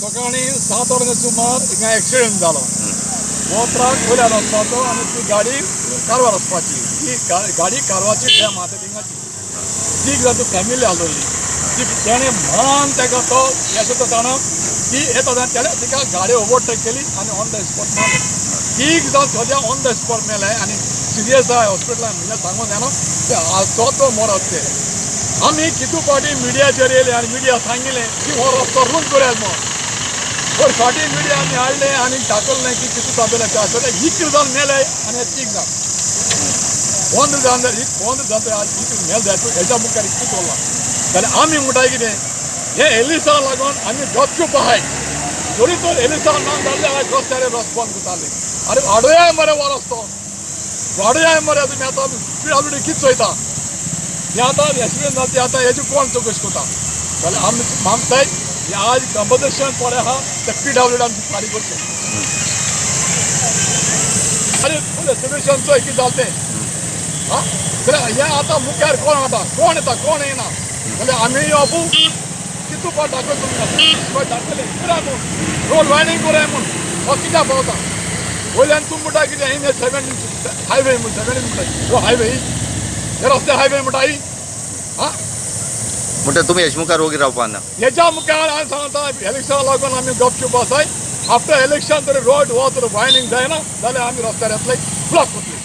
सकाळी 7 वरांच्या सुमार हिंगा एक्सिडेंट जालो. हो ट्रक वयल्यान वचपाचो आनी ती गाडी कारवार वचपाची. ही गाडी कारवारची डॅम आहा ते थिंगाची. तीग जाण फॅमिली आसलेली. ती तेणें मान तेका तो येसो जाणा ती येता जाण तेणें तिका गाडी ओवरटेक केली आनी ऑन the spot मारले. तीग जाण सद्या ऑन the spot मेले आनी सिरियस आहा हॉस्पिटलान. म्हणजे सांगून जाणा ते आजचो मरत ते. आमी कितू फावटी मिडियाचेर येयले आनी मिडिया सांगिलें की हो रस्तो रूंद करया म्हूण. पण फाटीं मिडिया आमी हाडले आनी दाखयलें की कितू जातलें तें. सद्या 11 जाण मेले आनी तीग जाण 15 जाण, 15 जाण आज 11 मेल जाय. हेच्या मुखार इतलें चल्लां जाल्यार आमी म्हणटाय कितें, हें एलिसांव लागून आमी गपचूप आहाय. जरी तर एलिसांव ना जाल्यार आयज रस्त्यार रस्तो बंद करताले. आरे, वाडोयाय मरे, हो रस्तो वाडोयाय मरे तुमी. आतां पीडब्ल्यूडी कितें चोयता हे? आतां एक्सिडेंट जाता ते आतां हेजी कोण चवकशी करता? जाल्यार आमी मागताय हे आज कंपन्सेशन पळय आहा ते पीडब्ल्यूडी आमची फारीक करचें. आनी फूल सोल्युशन चोय कितें जालें तें. आं, जाल्यार हें आतां मुखार कोण वता, कोण येता, कोण येना. जाल्यार आमी योवपू कितू फावट दाखयलें तुमकां, 20 फावट दाखयलें करा म्हूण, रोड वायडनींग कराय म्हूण. हो कित्याक पावता वयल्यान? तूं म्हणटा कितें एन एच 7 हायवे म्हूण, 7 म्हणटा. हो हायवे? हे रस्ते हायवे म्हणटा? आं. म्हणटा तुमी हेज मुखार वोगी रावपा ना? हेच्या मुखार हांव सांगता, इलेक्शना लागून आमी गपचूप आसाय. आफ्टर इलेक्शन तरी रोड हो तर वायडनींग जायना जाल्यार आमी रस्त्यार येतले, ब्लॉक करतले.